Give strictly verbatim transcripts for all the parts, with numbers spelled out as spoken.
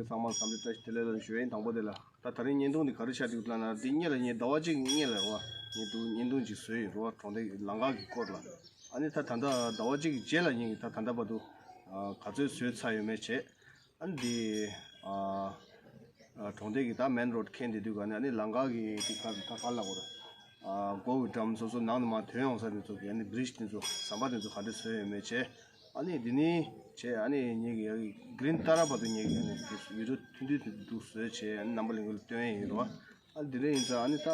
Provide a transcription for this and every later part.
ཚང་མ་འཚམས་འདྲི་བཀྲ་ཤིས་བདེ་ལེགས་ལ་ཞུ་ཡ་ཡིན། དང་པོ་དེ་ལ་ད་ད་རིང་བརྙན་ཐུང་འདི་ག་རེ་ཆགས་འདུག་ལབ་ན། འདི་སྔོན་ལ་ངས་ཟླ་བ་གཅིག་སྔོན་ལ་རེད་བ། ངས་འདུག་བརྙན་ཐུང་ཅིག་བཟོས་ཡོད་རེད་བ། གྲོང་སྡེ་ལམ་ཁ་གི་སྐོར་ལ། ཨ་ནི་ད་ད་ལྟ་ཟླ་བ་གཅིག་གི་རྗེས་ལ་ངས་ད་ད་ལྟ་བར་དུ་ཨ་ག་ཚོད་བཟོས་ཚར་ཡོད་མེད་བྱས། ཨ་ནི་འདི་ཨ་ཨ་གྲོང་སྡེ་གི་ད་མེན་རོ་ཌི་འཁེལ་བསྡད་དུས་ག་ནས་ཨ་ནི་ལམ་ཁ་གི་འདི་ག་ད་ག་ལབ་དགོས་རེད། ཨ་སྒོ་གི་འགྲམ་སོ་སོ་ནང་ནས་མར་ཐོན་ཡོང་ས་དེ་ཚོ་གི་ཨ་ནི་བི་རི་ཇི་དེ་ཚོ་ཟམ་པ་དེ་ཚོ་ག་འདྲ་བཟོས་ཡོད་མེད་བྱས། ཨ་ནི་འདི་ནི་བྱས་ཨ་ནི་ངེད་ཀྱི་གི་རིན་ཏཱ་ར་བར་དུ་ངེད་ཀྱི་ཨ་ནི་བི་ཌི་ཡོ་ཐུང་ཐུང་དེ་འདུག་བཟོས་བྱས་ཨ་ནི་རྣམ་པ་ལྷན་རྒྱས་ལ་སྟོན་ཡས་ཡིན་རོ། ཨ་ནི་འདི་རིང་ཡིན་ཙང་ཨ་ནི་ད་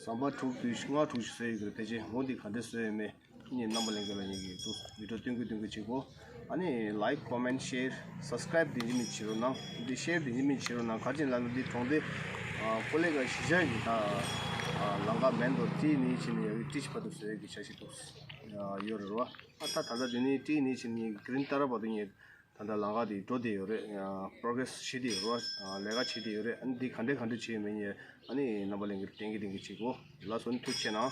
ཟམ་པ་དྲུག་དེ་ལྔ་དྲུག་ཞིག་བཟོས་ཡོད་ཀྱི་རེད། ཕལ་ཆེར་འོ་འདི་ག་འདྲ་བཟོས་ཡོད་མེད་ངས་རྣམ་པ་ལྷན་རྒྱས་ལ་ངེད་ཀྱི་འདུག་བི་ཌི་ཡོ་སྟོན་གི་སྟོན་གི་བྱེད་དགོས། ཨ་ནི་ལའིཀ་ཀོ་མེན་ཤེར་སབ་སི་ཀ་རའིབ་དེ་ཉིད་མི་བྱེད་རོགས་གནང་། འདི་ཤེར་དེ་ཉིད་མི་བྱེད་རོགས་གནང་། ག་རེ་ལབ་ན་འདི་གྲོང་སྡེ་ཨ་ཀོ་ལེ་ག་གཞིས་ཆགས་ཀྱི་ད་ཨ་ལམ་ཁ་མེན་རོ་ཌི་ནས་བྱས་ནས་ཡ་གི་ཏི་ཤི་བར་དུ་བཟོ་ཡ་གི་འཆར་གཞི་འདུག་ཡོད་རེད་བ། ཨ་ད་ད་ལྟ་འདི་ནས་ཏི་ནས་བྱས་ནས་གི་རིན་ཏཱ་ར་བར་དུ་ངས་ད་ལྟ་ལམ་ཁ་དེ་འགྲོ་བསྡད་ཡོད་རེད། པོ་རོ་གི་རེ་སི་བྱེད་བསྡད་ཡོད་རེད་བ། ལས་ཀ་བྱེད་བསྡད་ཡོད་རེད། ཨ་ནི་འདི་ག་འདྲས་ག་འདྲས་བྱས་ཡོད་མེད་ངས་ཨ་ནི་རྣམ་པ་ལྷན་རྒྱས་ལ་བསྟན་གི་བསྟན་གི་བྱེད་དགོས། ལགས་སོ། ཨ་ནི་ཐུགས་རྗེ་གནང་།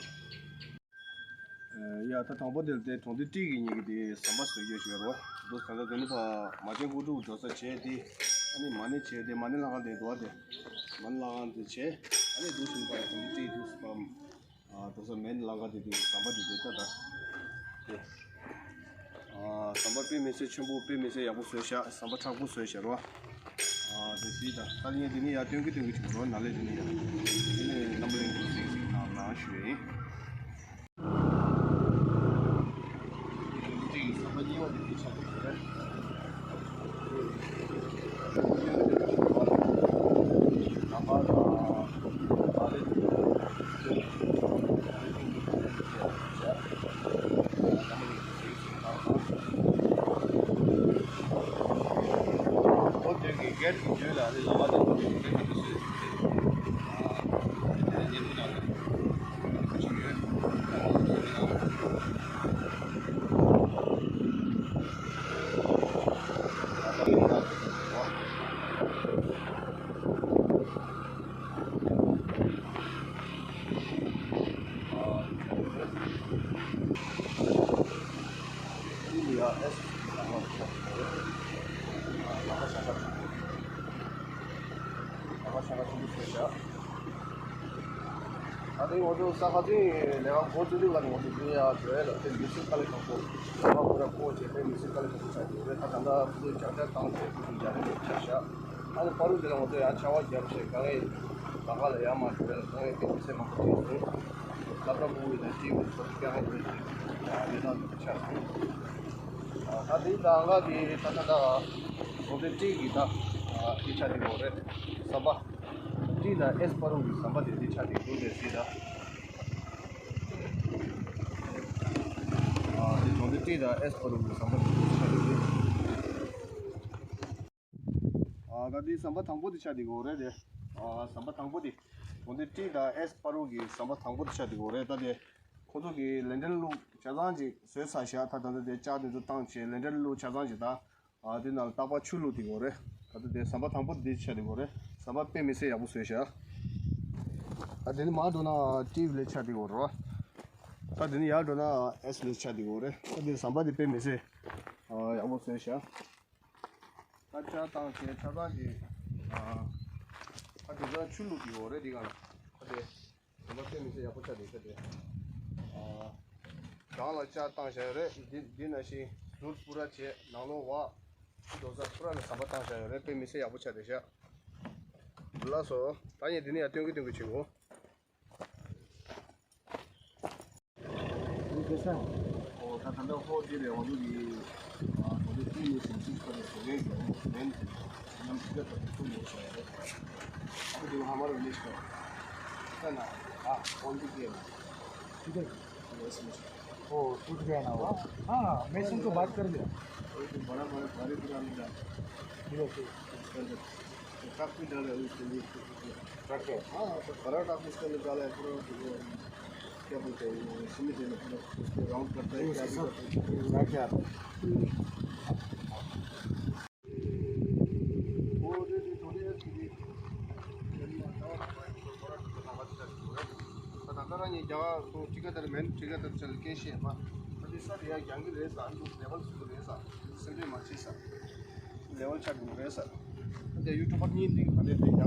ཡ་ད་དང་པོ་དེ་ལ་དེ་གྲོང་སྡེ་ཏི་གི་ངེད་ཀྱི་དེ་ཟམ་པ་བཟོ་རྒྱུ་ཞིག་ཡོད་རེད་བ། འདུག་ད་ལྟ་དེ་ནི་ཕ་མ་ཅན་ཀུ་ཀྲུའུ་འགྲོ་ས་བྱས་དེ་ཨ་ནི་མ་ཎི་བྱས་དེ་མ་ཎི་ལྷ་ཁང་དེ་འདུག་བ། དེ་མ་ཎི་ལྷ་ཁང་དེ་བྱས་ཨ་ནི་འདུག་ཞིང་པ་གྲོང་སྡེ་ཏི་འདུག་ཟམ་པ་འགྲོ་ས་མེན་ལམ་ཁ་དེ་དེ་ཟམ་པ་དེ་དེ་ད་ད་དེ་ཟམ་པ་དཔེ་མི་སྲིད་ཆེན་པོ་དཔེ་མི་སྲིད་ཡག་པོ་བཟོས་ཤག་ཟམ་པ་མཁྲེགས་པོ་བཟོས་ཤག་རོ། དེ་སྲིད་ད་ད་ངས་དེ་ནི་ཡར་སྟོན་གི་སྟོན་གི་བྱུང་རོ། ནཱ་ལས་དེ་ནི་ཡར་དེ་ནི་རྣམ་པ་ལྷན་རྒྱས་གཟིགས་གཟིགས་གནང་གནང་ཞུ་ཡ་ཡིན། ད་རེས་ང་ཚོ་ས་ཁ་ཚིག་ལས་ཀ་འགོ་བཙུགས་དུས་ལ་ང་ཚོ་ཀྲུང་དབྱང་བོད་ལ་དེ་མི་སེར་དཀའ་ལས་ཁག་པོ་ལས་ཀ་ཁོ་ར་ཁོ་བྱས་ཏེ་མི་སེར་དཀའ་ལས་ཁག་པོ་ཆགས་ཡོད་རེད། ད་ད་ལྟ་ཕུ་ལུ་རྒྱ་ཆ་བཏང་སྟེ་ཕུ་ལུ་རྒྱ་རིགས་ཆགས་ཤག་ཨ་ནི་ཕ་རུ་འདི་ལ་ང་ཚོ་ཡང་ཆར་པ་བརྒྱབ་བྱས་དཀའ་ངལ་ལམ་ཁ་ལ་ཡར་མར་འགྲོ་ཡ་ལ་དཀའ་ངལ་དེ་མི་སེར་མང་པོ་ཅིག་ཡོད། སློབ་གྲྭ་ཕྲུ་གུ་ཡིན་ན་ཏི་ཝི་སོགས་དཀའ་ངལ་ཡོད་ཅིག་གནས་སྟངས་དེ་ཆགས་སོང་། ད་དེའི་ལམ་ཁ་དེ་ད་ད་ད་གྲོང་སྡེ་ཏི་གི་ད་དེ་ཆགས་དེ་ཡོད་རེད། ཟམ་པ་ཏི་དང་ཨེས་བར་དུ་གི་ཟམ་པ་དེ་དེ་ཆགས་དེ་འདུག་རེད་ཟེར་ད། དེ་གྲོང་སྡེ་ཏི་དང་ཨེས་བར་དུ་གི་ཟམ་པ་དེ་དེ་ཆགས་དེ་རེད། ཨ་ད་དེ་ཟམ་པ་དང་པོ་དེ་ཆགས་དེ་གོ་རེད་དེ། ཨ་ཟམ་པ་དང་པོ་དེ། གྲོང་སྡེ་ཏི་དང་ཨེས་བར་དུ་གི་ཟམ་པ་དང་པོ་དེ་ཆགས་དེ་གོ་རེད། ད་དེ་ཁོ་ཚོ་གི་ལེན་ཌར་བླུགས་ཆ་ཚང་ཅིག་བཟོས་ཚར་ཤག་ད་ད་ལྟ་དེ་ལྕགས་དེ་ཚོ་བཏང་བྱས་ལེན་ཌར་བླུགས་ཆ་ཚང་ཅིག་ད། ཨ་དེ་ནང་ལ་རྟག་པར་ཆུ་བླུགས་དེ་གོ་རེད། ད་ལྟ་དེ་ཟམ་པ་དང་པོ་དེ་ཆགས་དེ་གོ་རེད། ཟམ་པ་དཔེ་མི་སྲིད་ཡག་པོ་བཟོས་ཤག་ཨ་དེ་ནི་མར་འགྲོ་ན་ཏི་ཝི་ལ་ཆགས་དེ་གོ་རེད། ད་དེ་ནི་ཡར་འགྲོ་ན་ཨེས་ལ་ཆགས་དེ་གོ་རེད། ད་དེ་ཟམ་པ་དེ་དཔེ་མི་སྲིད་ཨ་ཡག་པོ་བཟོས་ཤག་ད་ལྕགས་བཏང་བྱས་ཆ་ཚང་གི་ཨ་ད་དེ་ཚོ་ཆུ་བླུགས་ཀྱི་ཡོད་རེད། འདི་ག་ལ་ད་དེ་ཟམ་པ་དཔེ་མི་སྲིད་ཡག་པོ་ཆགས་འདུག་ད་དེ་ཨ་སྒང་ལ་ལྕགས་བཏང་བཞག་ཡོད་རེད། འདི་འདི་ནང་བཞིན་ཟུར་པུ་ར་བྱས་ནང་ལོགས་བ་ཆུ་འགྲོ་ས་པུ་ར་ལ་ཟམ་པ་བཏང་བཞག་ཡོད་རེད། དཔེ་མི་སྲིད་ཡག་པོ་ཆགས་འདུག་ཤག་ལགས་སོ། ད་ངས་འདི་ནས་ཡར་སྟོན་གི་སྟོན་གི་བྱེད་དགོས། ཨོ་ད་ད་ལྟ་ཧོ་དེ་ལས་འོ་འདུག་གི་ཨ་འོ་འདུག་ཏུ་ཡོད་ཞིང་ཅིག་ཁ་ལས་བཟོ་མཁན་གྱི་མེན་ནམ་ཅི་ག་ད་ཏུ་ཡོད་ཞིང་རེད། ཨ་འདུག་ཧ་མ་རུ་ནི་ཤོ་ད་ན་ཨ་འོ་འདུག་གི་ན་ཅི་ག་ཡོད་ཞིང་ཅིག་ཨོ་ཏུ་གི་ན་ཨ་མེ་སུན་ཏུ་བཱད་ཀར་ལེ། འོ་འདུག་བ་ར་བ་ར་བ་རི་བ་ར་མི་ད་ཡོད་ཞིང་ཅིག་ཁ་ལས། ट्रैक्टर डाला है उसके लिए। ट्रैक्टर? हाँ, तो बड़ा ट्रैक्टर उसके लिए डाला है, पूरा क्या बोलते हैं वो, सीमेंट है ना, पूरा उसको राउंड करता है, क्या भी करता है। ट्रैक्टर। वो दे दे, थोड़ी देर के लिए। ད་ད་ལྟ་རང་ཉིད་རྒྱ་གར་སོང་ཅི་ག་ལྟར་མེན་ཅི་ག་ལྟར་ཅལ་ཀེ་ཤེ་མ་ད་དེ་ས་རེད་ཡ། རྒྱང་གི་རེད་ས། ཨ་འདུག་ལེ་ཝལ་སུ་རེད་ས། སེམས་ཁྲལ་མ་བྱེད་ས། ལེ་ཝལ་ཆགས་ཀྱི་རེད་ས། ད་ཡུ་ཊུབ་པར་གཉིས་འདི་ག་འདྲས་འདི་ཡང་།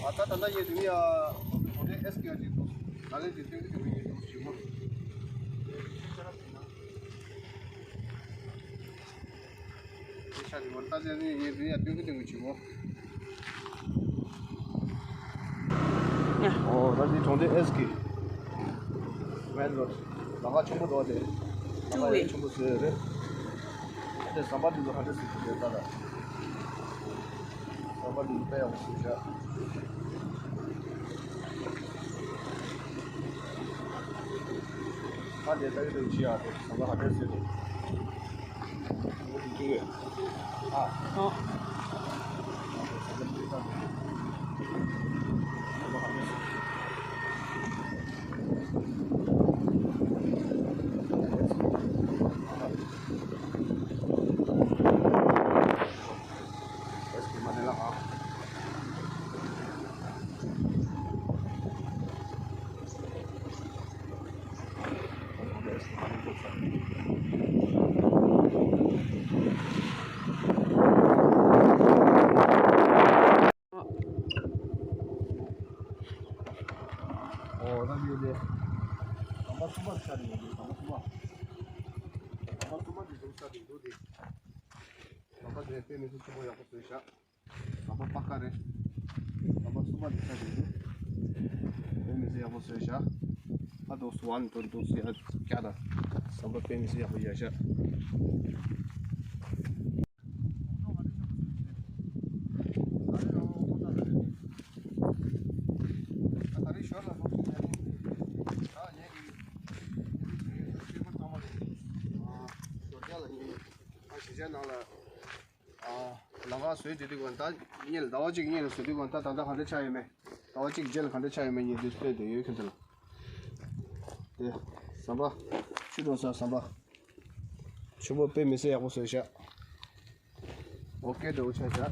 ཨ་ད་ད་ལྟ་ཡིན་དུས་ཡ། ག་འདྲས་ཨེས་ཀེ་ཨར་ཏི་ད་ལན་དེ་སྟོན་གྱི་འདུག་ཡིན་དུས་ཞིག་མོ། ཆ་ནི་མོར་ཏ་ཅན་ནི་ཡིན་དུས་ཡ་སྟོན་གྱི་སྟོན་གྱི་ཆུ་མོ། ཨོ་ད་འདི་གྲོང་སྡེ་ཨེས་ཀེ་མེན་རོཌ། ལམ་ཁ་ཆེན་པོ་འདུག་དེ། ལམ་ཁ་ཡང་ཆེན་པོ་བཟོས་ཡོད་རེད། དེ་ཟམ་པ་འདི་ཚོ་ཧ་ཏེ་སི་ཏུ་རེད་ད་ལ། ཟམ་པ་འདི་ཚོ་དཔེ་ཡག་པོ་བཟོས་ཤག་ཧ་དེ་ལྟ་གི་འདུག་ཅི་ཡ་དེ་ཟམ་པ་ཧ་ཏེ་སི་ཏུ། ཨོ་ད་ཡོད་ལེ། ཟམ་པ་གསུམ་པ་ཆགས་ནས་ཡོད་ལེ། ཟམ་པ་གསུམ་པ། ཟམ་པ་གསུམ་པ་འདི་ཟུར་ཆགས་ནས་འདུག་སྟེ། ཟམ་པ་དེ་དཔེ་མི་སྲིད་ཆེན་པོ་ཡག་པོ་བཟོས་ཤག་ཟམ་པ་པ་ཀ་རེད། ཟམ་པ་གསུམ་པ་འདི་ཆགས་ནས་འདུག་དཔེ་མི་སྲིད་ཡག་པོ་བཟོས་ཤག་ཨ་དོ་སུ་ཝན་དོ་དོ་སུ་ཡ་ཀྱ་ད། ཟམ་པ་དཔེ་མི་སྲིད་ཡག་པོ་ཡ་ཤག་ལམ་ཁ་བཟོས་བསྡད་དུས་གོ་ད་གཉིས་ལ་ཟླ་བ་གཅིག་གཉིས་ལ་བཟོས་དུས་གོ་ད་ད་ལྟ་ག་འདྲ་ཆགས་ཡོད་མེད། ཟླ་བ་གཅིག་རྗེས་ལ་ག་འདྲ་ཆགས་ཡོད་མེད་གཉིས་འདི་སྟོན་བསྡད་ཡོད་ཁྱོད་ཚོ་ལ། དེ་ཟམ་པ། ཆུ་དོང་ས་ཟམ་པ། ཆུ་བོ་དཔེ་མི་སྲིད་ཡག་པོ་བཟོས་ཤག་ཨོ་ཀེ་འདྲ་བོ་ཆགས་ཤག་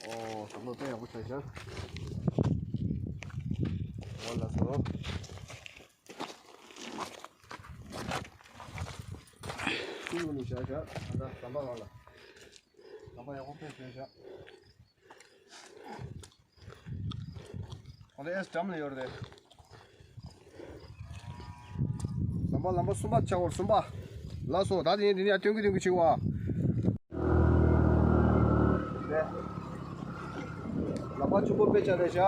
ཨོ་ཟམ་པ་དཔེ་ཡག་པོ་ཆགས་ཤག་ཨོ་ལགས་སོ། ཆུ་ལུང་ནས་བཞག་བཞག་ད་ལྟ་ཟམ་པ་སྒང་ལ། ཟམ་པ་ཡག་པོ་དཔེ་བཟོས་བཞག་ག་ལེ་ཨེས་འགྲམ་ལ་ཡོད་རེད། ཟམ་པ་ལམ་པ་གསུམ་པ་ཆགས་པར་གསུམ་པ། ལགས་སོ། ད་དེ་ཡིན་དེ་ནས་ཡང་སྟོན་གི་སྟོན་གི་བྱེད་པ། ལམ་པ་ཆུ་བོ་དཔེ་ཆ་རེད་ཤག་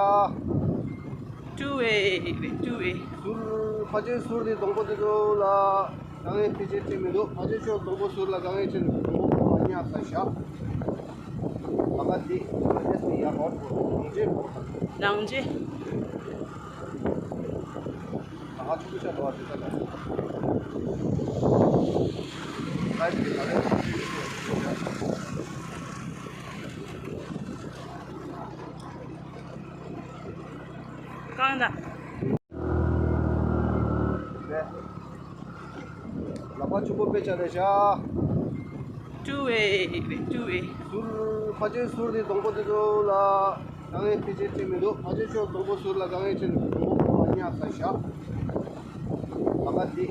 ཀྲུའུ་ཝེ་རེད། ཀྲུའུ་ཝེ། ཟུར་ཕ་ཆེན་ཟུར་དེ་སྡོང་པོ་དེ་ཚོ་ལ་དཀའ་ངལ་ཕལ་ཆེར་འཕྲད་མི་འདུག་ཕ་ཆེན་ཕྱོགས་སྡོང་པོ་ཟུར་ལ་དཀའ་ངལ་འཕྲད་འདུག་སྡོང་པོ་ཁོ་མ་ཉག་ས་ཤག་ལམ་པ་འདི་ཨེ་སི་ཡ་ཧོར་ནང་ཆེན་ནང་ཆེན། ད་ང་ཆུ་ཚོད་ཆ་འགྲོ་བ་དེ་ལྟ་ལ། ལ་ཡི་གེ་ལ་ལ་ཡི་གེ་གང་ད། ལག་པ་ཆུ་བོ་དཔེ་ཆ་རེད་ཤག་ཀྲུའུ་ཝེ་རེད། ཀྲུའུ་ཝེ། ཟུར་ཕ་ཆེན་ཟུར་དེ་སྡོང་པོ་དེ་ཚོ་ལ་དཀའ་ངལ་ཕལ་ཆེར་འཕྲད་མི་འདུག་ཕ་ཆེན་ཕྱོགས་སྡོང་པོ་ཟུར་ལ་དཀའ་ངལ་འཕྲད་འདུག་སྡོང་པོ་ཁོ་མ་ཉག་ས་ཤག་ལམ་པ་འདི་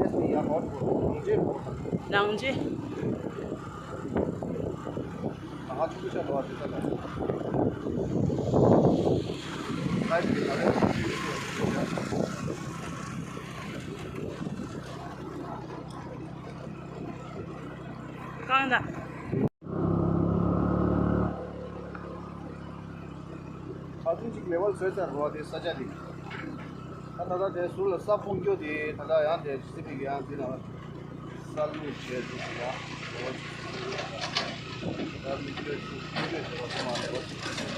ཨེ་སི་ཡ་ཧོར་ནང་ཆེན་ནང་ཆེན། ད་ང་ཆུ་ཚོད་ཆ་འགྲོ་བ་དེ་ལྟ་ལ། ལ་ཡི་གེ་ལ་ལ་ཡི་གེ་གང་ད། ཨ་ཙི་ཅིག་ལེ་ཝལ་བཟོས་ཚར་རོ་དེ་ས་ཆ་དེ། ད་ད་ལྟ་དེ་ཟུར་ལ་ས་སྤུངས་རྒྱུ་དེ་ད་ལྟ་ཡང་དེ་སི་པི་གི་ཡང་དེ་ན་ས་ལུག་བྱས་འདུག་ཟེར་ཡ་ལེ་ཝལ་ཅིག་ཟེར་ཡ། ད་མི་ཁྱོད་ཚོ་ཁྱོད་ཚོས་ཟེར་བ་ཚང་མ་ལེ་ཝལ་ཅིག་ཟེར་ཡ།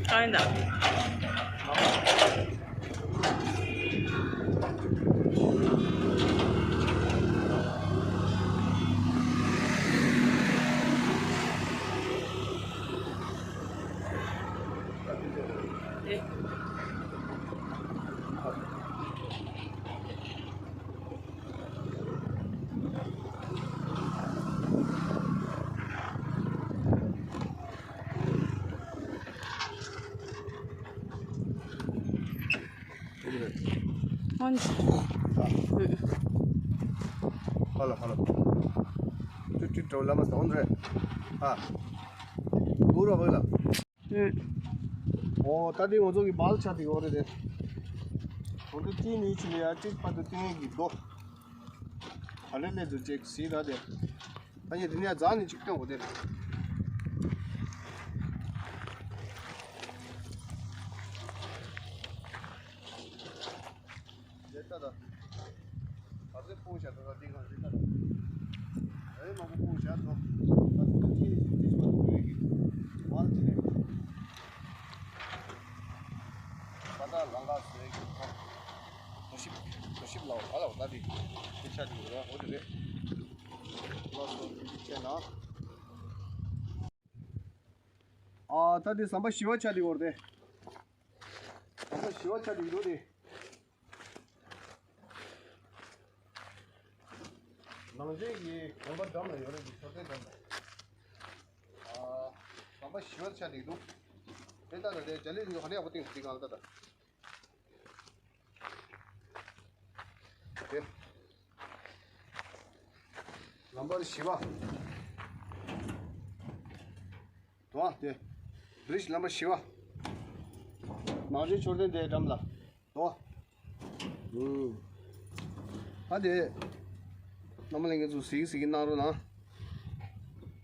གང་ཡིན་ད། ཧ་ལ་ཧ་ལ། ཏུ་ཏུ་ཏུ་ལ་མ་སོང་རེད། ཨ། འུ་རོ་ཧོ་ལ། ཨོ། ད་དེ་ང་ཚོ་གི་བལ་ཆ་དེ་ཡོད་རེད་དེ། ཁོང་ཚོ་ཏི་ནི་ཆི་ལ་ཡ་ཏི་པ་དུ་ཏི་ནི་གི་རྡོ། ཧ་ལས་ལས་ཚོ་ཅེག་སི་ད་དེ། ད་ཡེ་དེ་ནས་རྫ་ནི་ཅིག་སྟོན་དགོས་དེ། ལས་ད་ད། ག་ཚོད་སྤུངས་བཞག་འགྲོ་ད་འདི་གང་འདི་ལྟར། ཨེ་མང་པོ་སྤུངས་བཞག་འགྲོ། ད་ཚོད་ཅི་ནས་ཅི་ཅི་ཞིག་མ་འགྲོ་ཡོད་ཀྱི། མར་ཅི་ནས། ད་ལྟ་ལང་ཀ་བཟོས་ཀྱི་ཐོག །ཐོ་ཤིབ་ཐོ་ཤིབ་ལའོ་ག་ལའོ་ད་འདི། དེ་ཆ་འདི་རེད་འོ་དེ་རེད། ལགས་སོ་ཅེ་ན། ཨ་ད་འདི་ཟམ་པ་བཞི་པ་ཆ་འདི་འོར་དེ། ཟམ་པ་བཞི་པ་ཆ་འདི་འདུག་དེ། ནང་ཆེན་གྱི་དགོན་པ་འགྲམ་ལ་ཡོད་རེད་འདི་ཆོས་སྡེ་འགྲམ་ལ། ཨ། ཟམ་པ་བཞི་པ་ཆ་འགྲིག་འདུག་དེ་ལྟ་ན་དེ་ཇ་ལི་འདི་ཧ་ལས་ཡག་པོ་བཏིང་འདི་གང་ལྟ་ད། དེ། ལམ་བར་བཞི་པ། དོ་དེ། བི་རི་ཇི་ལམ་བར་བཞི་པ། ནང་ཆེན་མཆོད་རྟེན་དེའི་འགྲམ་ལ། དོ། ཨུམ། ཨ་དེ། རྣམ་པ་ལྷན་རྒྱས་ཚོ་གཟིགས་གཟིགས་གནང་རོགས་གནང་།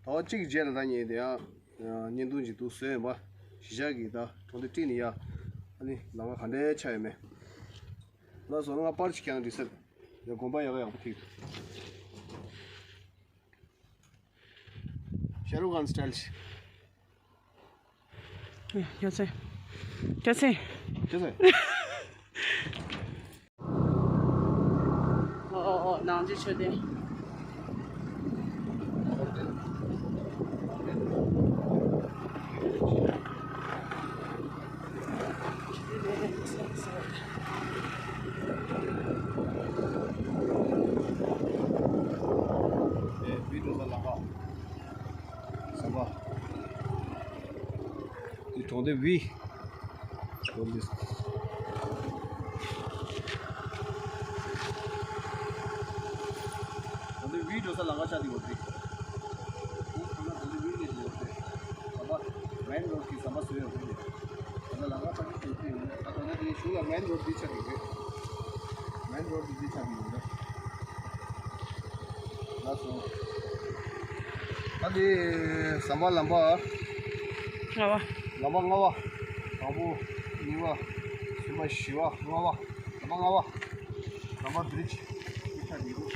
དོ་གཅིག་རྗེས་ལ་ད་ཉེ་དེ་ཡང་། བརྙན་ཐུང་ཅིག་ཏུ་བཟོས་ཡོད་པ། གཞིས་ཆགས་ཀྱི་ད་གྲོང་སྡེ་སྤྲིན་ནི་ཡ། ཨ་ནི་ལམ་ཁ་ག་འདྲའི་ཆགས་ཡོད་མེད། ལགས་སོ་ང་པར་ཅིག་ཀྱང་འདྲི་སེར། ཡ་དགོན་པ་ཡག་ཡག་པོ་ཐིག་ཤ་རུག་ཁཱན་སི་ཊལ་ཞིག་ཡོད་ཚེ། ཡོད་ཚེ། ཡོད་ཚེ། ཨོ་ཨོ་ཨོ་ནང་ཆེན་མཆོད་རྟེན། ཟམ་པ། འདི་གྲོང་སྡེ་བི། གྲོང་སྡེ། གྲོང་སྡེ་བི་འགྲོ་ས་ལམ་ཁ་ཆགས་འདི་འོ་འདི། ཁོང་ཁོང་ན་གྲོང་སྡེ་བི་ནས་འགྲོ་འོ་འདི། ཟམ་པ། མེན་རོཌ་ཀྱི་ཟམ་པ་བཟོས་ཡོད་རེད། ད་ལྟ་ལམ་ཁ་ཆགས་འདི་འདི་ཡིན། ད་ལྟ་འདི་གཞུག་ལ་མེན་རོཌ་འདི་ཆགས་འདི་རེད། མེན་རོཌ་འདི་འདི་ཆགས་འདི་ཡོད་རེད། ལགས་སོ། ད་དེ་ཟམ་པ་ལམ་པ། ལྔ་པ། ལམ་པ་ལྔ་པ། དང་པོ། གཉིས་པ། གསུམ་པ། བཞི་པ། ལྔ་པ། ལམ་པ་ལྔ་པ། ལམ་པ་བི་རི་ཇི། དེ་ཆ་འདི་རུ།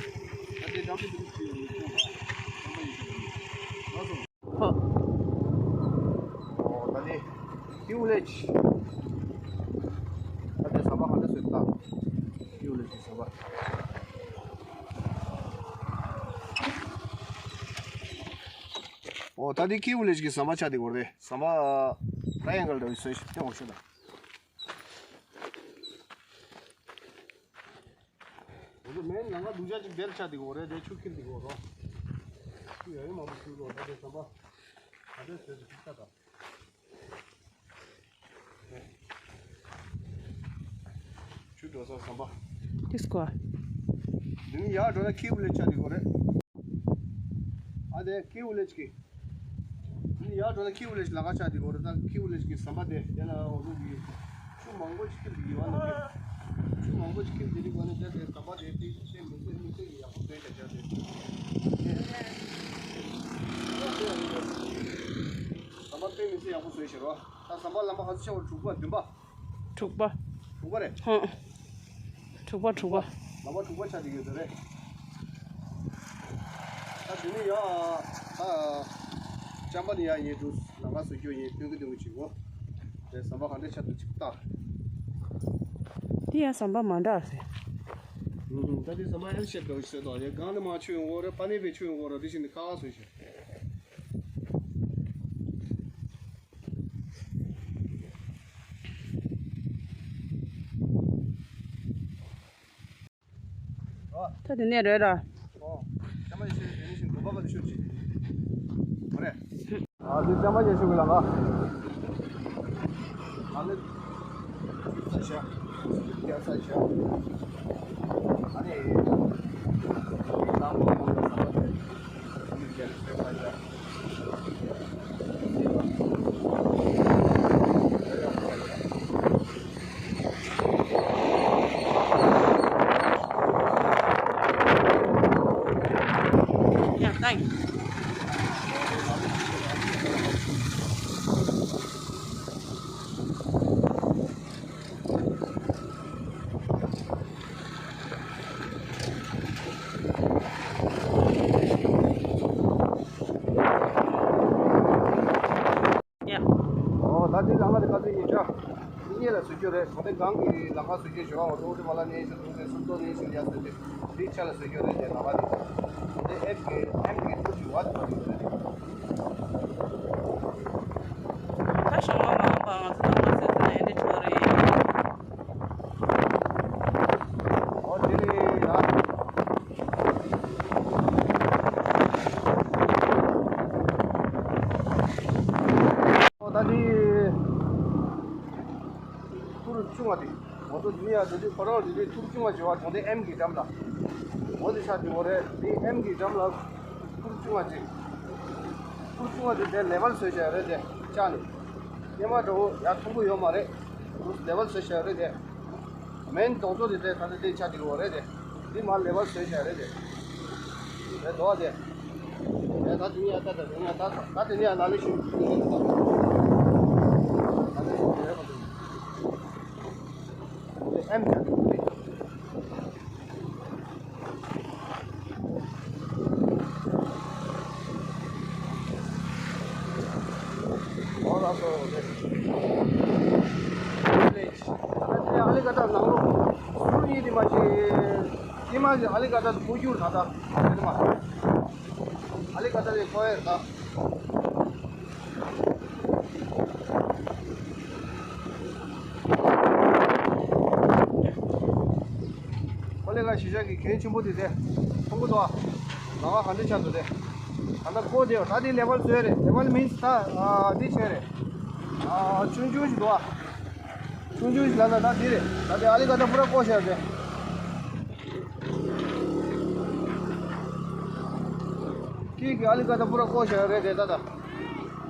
ད་དེ་འགྲམ་དུ་བི་རི་ཇི་ཡོད་མི་ཚོ་ལ། ལམ་པ་ཡོད་ཀྱི་རེད། ལགས་སོ། ཧོ། ཨོ་ད་ནི་ཀིའུ་ལེཇ། ད་དེ་ཟམ་པ་ག་འདྲ་བཟོས་ད། ཀིའུ་ལེཇ་གི་ཟམ་པ། ཨོ་ད་དེ་ཀིའུ་ལེཇ་གི་ཟམ་པ་ཆགས་དེ་གོ་རེད། ཟམ་པ་ཊ་ཡེང་གལ་འདྲ་བོ་བཟོས་ཤིག་སྟོན་འོ་ཤོད་ད། འོ་ད་མེན་ནང་ང་སྡུག་ཅག་ཅིག་དེར་ཆགས་དེ་གོ་རེད། དེ་ཆུ་འཁྱིལ་དེ་གོ་རོ། ཆུ་ཡ་ཡི་མང་པོ་འཁྱིལ་གོ། ད་དེ་ཟམ་པ་ག་འདྲ་བཟོས་ཤིག་ད་ད། ཆུ་འགྲོ་ས་ཟམ་པ། ཏིས་ཀོ། འདི་ནི་ཡར་འགྲོ་ན་ཀིའུ་ལེཇ་ཆགས་འདི་གོ་རེད། ཨ་དེ་ཀིའུ་ལེཇ་གི། འདི་ནི་ཡར་འགྲོ་ན་ཀིའུ་ལེཇ་ལམ་ཁ་ཆགས་འདི་གོ་རེད། ད་ཀིའུ་ལེཇ་གི་ཟམ་པ་དེ་དེ་ན་འོ་ལུག་གི། ཆུ་མང་པོ་ཅིག་འཁྱིལ་འདི་ཡོད་ན་ཆུ་མང་པོ་ཅིག་འཁྱིལ་འདི་རིག་པ་ནི་དེ་དེ་ཟམ་པ་དེ་དེ་ཆེ་མི་སྲིད་མི་སྲིད་ཀྱི་ཡག་པོ་བཟོས་བྱ་བྱ་དེ། ཟམ་པ་དཔེ་མི་སྲིད་ཡག་པོ་བཟོས་ཤེས་རོ། ད་ཟམ་པ་ལམ་པ་ག་ཚོད་ཆགས་པ་རེད། དྲུག་པ་བདུན་པ། དྲུག་པ། དྲུག་པ་རེད། ཧུང་། དྲུག་པ་དྲུག་པ། ལམ་པ་དྲུག་པ་ཆགས་ཀྱི་ཡོད་དོ་རེད། ད་དེ་ནས་ཡ། ད། ཅམ་པ་ནས་ཡ་ཡིན་འདུག་ལམ་ཁ་བཟོ་རྒྱུ་ཡིན་སྟོན་གི་འདུག་ཅིག་གོ། དེ་ཟམ་པ་ག་འདྲ་ཆགས་འདུག་ཅིག་ལྟ། འདི་ཡ་ཟམ་པ་མ་འདྲ་ཟེར། ད་དེ་ཟམ་པ་ཡར་བཤད་འདུག་ཟེར་དང་ཡ་སྒང་ནས་མར་ཆུ་ཡོང་གོ་རེད། ཕ་ནས་བས་ཆུ་ཡོང་གོ་རེད། དེ་བཞིན་ནས་ཁ་ཁ་བཟོས་ཤག་ད་དེ་ནས་རེད་ར། ཨོ། ཅམ་པ་ཡེ་ཤེས་དེ་ནས་བཞིན་དགོན་པ་ག་དུ་ཤོད་ཅིག་མ་རེད། ཨ་དེ་ཅམ་པ་ཡེ་ཤེས་གི་ལམ་ཁ། ཨ་ནི། ཤ་ཤ། རྒྱལ་ས་ཆེ། ཨ་ནི། དང་པོ་གང་ལ་ཟ་བ་དེ། Yeah, thanks. ཡ། ཨོ་ད་དེ་ལམ་ཁ་དེ་ག་ཚོད་ཡིན་འདྲ། དེ་གཉིས་ལ་བཟོ་རྒྱུ་རེད། གོང་དེ་གང་གི་ལམ་ཁ་བཟོ་རྒྱུ་བྱེད་པ་འོ་ཏོག་ཏོ་མ་ལ་ནས་ཤོ་ཏོག་ཏོ་སུམ་ཏོག་ནས་ཤོ་ཡ་ཟེར་ཏེ་དེའི་ཆ་ལ་བཟོ་རྒྱུ་རེད་དེ་ལམ་ཁ་དེ། དེ་ཨེབ་ཀྱི་ཨེམ་གྱི་ཐུགས་ཀྱི་བ་དེ་བ་རེད། ད་ཞོགས་མ་མ་འོངས་པ་ང་ཚོ་ནང་མ་ཟེར་ན་ཨེ་འདྲ་ཆོག་རེད། ཨོ་དེ་ལས་ཡ། ཨོ་ད་དེ་ཐུར་ཆུང་བ་དེ་ང་ཚོ་དེ་ནས་ཡ་དེ་དུས་ཁོ་རང་དེ་དུས་ཐུར་ཆུང་བ་བྱེད་པ་དང་དེ་ཨེམ་གྱི་འགྲམ་ལ་འོ་དེ་ཆ་དེ་འོ་རེད། དེ་ཨེམ་གྱི་འགྲམ་ལ་ཐུར་ཆུང་བ་ཅིག་ཐུར་ཆུང་བ་དེ་དེ་ལེ་བལ་བཟོས་བྱས་རེད། དེ་ལྕགས་ནས་སྙེ་མ་འདྲ་བོ་ཡ་མཐོང་གི་ཡོད་མ་རེད། ལེ་བལ་བཟོས་བྱས་རེད་དེ། མེན་གདོང་ཚོ་དེ་དེ་ད་ལྟ་དེ་ཆ་དེ་གོ་རེད་དེ། འདི་མ་ལེ་བལ་བཟོས་བྱས་རེད་དེ། རེད་དོ་དེ། རེད་ད་དེ་ནི་ཡ་ད་ད་དེ་ནི་ཡ་ད་ད་དེ་ནི་ཡ་ལ་ལི་ཤུ། ཨེམ། ཨ་ལི་ག་ད་ནང་ལོ་སུ་ཡིན་དེ་མ་ཤེས། དེ་མ་ཤེས་ཨ་ལི་ག་ད་ཀོ་ཡུར་ད་ད་དེ་མ་ཨ་ལི་ག་ད་དེ་ཀོ་ཡར་ད། ཁོ་ལས་ཀ་གཞིས་ཆགས་ཀྱི་གྱོན་ཆེན་པོ་དེ་དེ་མཐོང་གི་འདུག་ཨ། ལ་བ་ག་འདྲ་ཆགས་འདུག་དེ། ད་ལྟ་ཀོ་དེ་ད་དེ་ལེ་བལ་བཟོས་རེད། ལེ་བལ་མིན་ད་ཨ་དེ་བྱས་རེད། ཨ་ཆུང་ཆུང་ཞིག་འདུག་ཨ། ཆུང་ཆུང་ཞིག་ལ་ད་ད་དེ་རེད། ད་དེ་ཨ་ལི་ག་ད་པུ་ར་ཀོ་བྱས་རེད། ཁྱེད་ཀྱི་ཨ་ལི་ཀ་ད་པུ་ར་ཀོ་ཤ་རེད་དེ་ད་ད།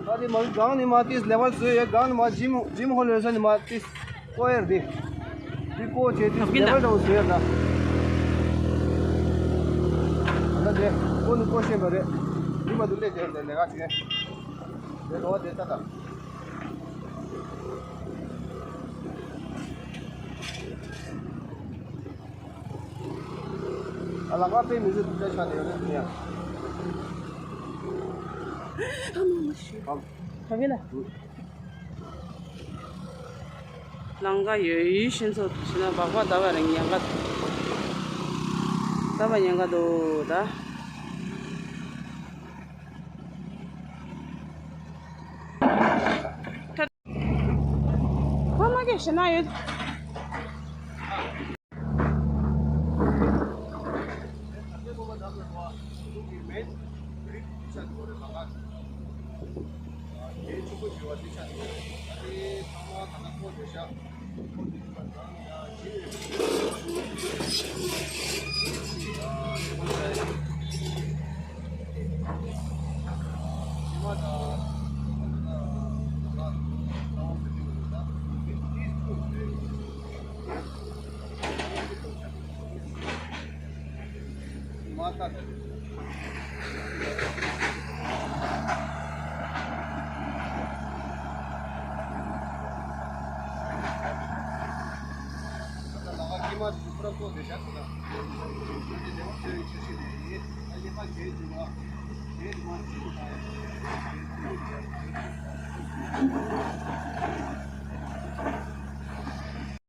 ད་དེ་མ་གི་གང་ནི་མ་ཏིས་ལེ་བལ་བཟོས་ཡོད། གང་ནི་མ་ཇིམ་ཇིམ་ཧོལ་ཡོད་ས་ནི་མ་ཏིས་ཀོ་ཡར་དེ། དེ་ཀོ་བྱས་ཏིས་ལེ་བལ་འདྲ་བོ་བཟོས་ཡོད་ད། ད་དེ་ཀོ་ནི་ཀོ་ཤེས་པ་རེད། དེ་མ་དུ་ལས་དེ་ལས་ལས་ཀ་བྱས། དེ་རོ་དེ་ད་ད། ཨ་ལ་ཀ་པེ་མི་ཟེར་དུ་ཆ་ཆ་ནས་ཡོད་རེད་ཡ། ཨ་མ་མ་ཤི། ཨམ། ག་གེ་ལ། ལང་ཀ་ཡོད་ཡུལ་ཤིན་ཚོ་ཕྱི་ན་སྦག་སྦག་ད་བ་རེ་ཉན་ག་ད་བ་ཉན་ག་དོ་ད། ཁོ་མ་གེ་ཤི་ན་ཡོད།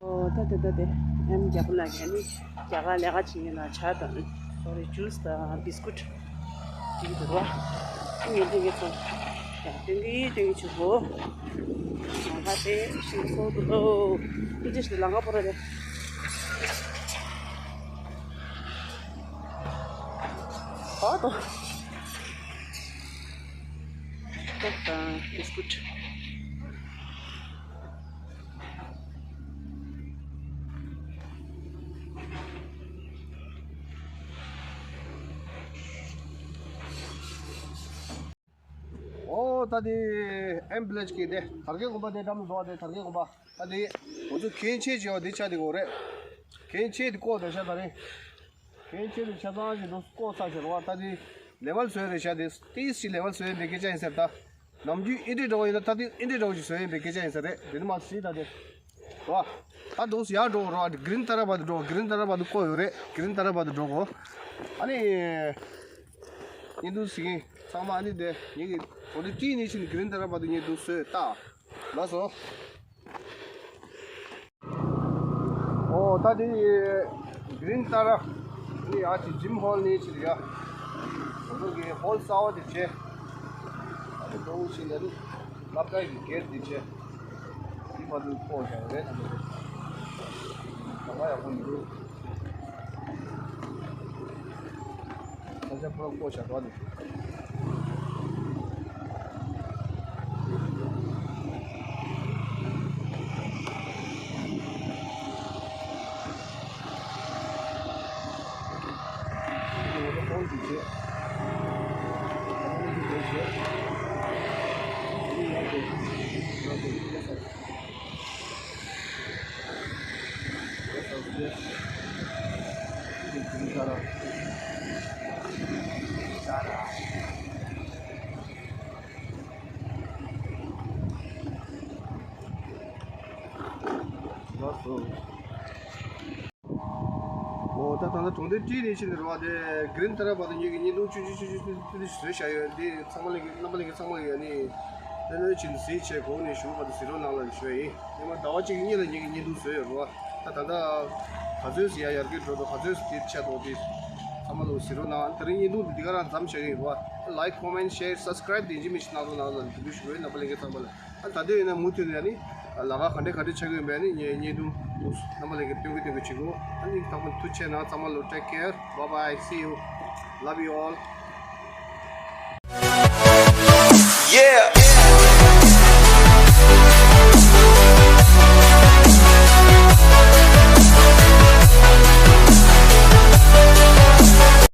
ཨོ་ད་ད་ད་དེ་ཨེམ་རྒྱལ་པོ་ལགས་ཀྱིས་ནི་རྒྱ་གར་ལས་ཀ་བྱེད་མཁན་ལ་ཇ་དང་སོ་རེ་ཇུས་དང་བིས་ཀུད་སྤྲད་ཀྱི་འདུག་བ། ངས་དེ་གའི་ཚོ་ཡང་སྟོན་གྱི་སྟོན་གྱི་བྱུང་གོ། ལང་ཀ་དེ་ཤིང་སོ་འདུག་ལོ། ཨི་ཅི་ཞིག་ལང་ཀ་པོ་ར་རེད། ཨ་ཏོ། ཏོག་དང་བིས་ཀུད། ད་དེ་ཨེམ་བི་ལེ་ཇི་གི་དེ་དར་རྒྱས་དགོན་པ་དེ་འགྲམ་ལ་འགྲོ་བ། དེ་དར་རྒྱས་དགོན་པ། ད་དེ་ང་ཚོ་གན་ཆེ་ཆེ་བ་དེ་ཆ་དེ་གོ་རེད། གན་ཆེ་དེ་ཀོ་དེ་ཆ་ད་རེད། གན་ཆེ་དེ་ཆ་ཚང་ཞིག་འདུག་ཀོ་ས་ཞིག་རེད་བ། ད་དེ་ལེ་ཝལ་བཟོས་རེད་ཤག་དེ་ཏིས་ཞིག་ལེ་ཝལ་བཟོས་ཡིན་པའི་སྐད་ཆ་ཡིན་ཟེར། ད་ནམ་རྒྱུན་ཨིན་དྲེ་འདྲ་བོ་ཡིན་ན་ད་དེ་ཨིན་དྲེ་འདྲ་བོ་ཞིག་བཟོས་ཡིན་པའི་སྐད་ཆ་ཡིན་ཟེར་རེད། དེ་ནི་མ་སྲིད་ད་དེ། རོ། ད་འདུག་ཡར་འགྲོ་རོ། གི་རིན་ཏ་ར་བ་དུ་འགྲོ། གི་རིན་ཏ་ར་བ་དུ་ཀོ་ཡོད་རེད། གི་རིན་ཏ་ར་བ་དུ་འགྲོ་གོ། ཨ་ནི། ཉིན་དུ་ཟིག་ཚང་མ་ཨ་ནི་དེ་ངེད་ཀྱི་གོ་ལི་ཏི་ནི་ཕྱིན་གི་རིན་ཏ་ར་བ་དུ་ཉིན་དུ་སོས་ད། ལགས་སོ། ཨོ་ད་དེ་གི་རིན་ཏ་ར་ནི་ཨ་ཅི་ཇིམ་ཧོལ་ནི་ཕྱིན་ཡ། ང་ཚོ་གི་ཧོལ་གསར་བ་དེ་བྱས། ཨ་ནི་འགྲོ་ཕྱིན་ནས་ནི་སློབ་གྲྭ་གི་སྒེར་དེ་བྱས། དེ་མ་དུ་ཕོ་བྱ་རེད། ད་མ་ཡག་པོ་མི་འདུག་ས་ཆ་ཕོ་ཕོ་བྱ་དོ་ནི། ལགས་སོ། ཨོ་ད་ད་ལྟ་གྲོང་སྡེ་ཏི་ནས་ཕྱིན་ནས་རོ་བ། དེ་གི་རིན་ཏ་ར་བ་དུ་ཉིད་ཀྱི་བརྙན་ཐུང་ཆུང་ཆུང་ཆུང་ཆུང་ཏི་ཏི་བཟོས་བཞག་ཡོད། འདི་ཚང་མ་ལ་གི་རྣམ་པ་ལ་གི་ཚང་མ་ལ་གི་ཨ་ནི་ལྷོད་ལྷོད་ཕྱིན་གཟིགས་བྱས་གོང་ནས་ཞུ་བ་དུ་གཟིགས་རོགས་གནང་ལ་ཞུ་ཡ་ཡིན། ཉི་མ་ཟླ་བ་གཅིག་གཉིས་ལ་ཉིད་ཀྱི་བརྙན་ཐུང་བཟོས་ཡོད་རོ་བ། ད་ད་ལྟ་ག་ཚོད་ཟིག་ཡ་ཡར་རྒྱས་འགྲོ་འདུག་ག་ཚོད་ཟིག་དེ་ཆད་འདུག་དེ་ཚང་མ་ལ་གཟིགས་རོགས་གནང་། དེ་རིང་བརྙན་ཐུང་འདི་འདི་ག་རང་མཚམས་བཞག་གི་ཡིན་རོ་བ། Like, comment, share, subscribe དེ་འཇི་མི་ཤི་གནང་རོགས་གནང་ལ་འབུལ་ཞུ་བའི་རྣམ་པ་ལ་གི་ཚང་མ་ལ། ཨ་ད་དེ་ཡིན་ན་མུ་མཐུད་ནས་ནི་ལ་ཁ་ག་འདྲ་ག་འདྲ་ཆགས་ཀྱི་ཡོད་པས་ནི་ངས་བརྙན་ཐུང་འདུག་རྣམ་པ་ལ་གི་སྟོན་གི་སྟོན་གི་བྱེད་དགོས། ཨ་ནི་ད་ཐུགས་རྗེ་ཆེ་གནང་། ཚང་མ་ལ་take care, bye bye, see you, love you all.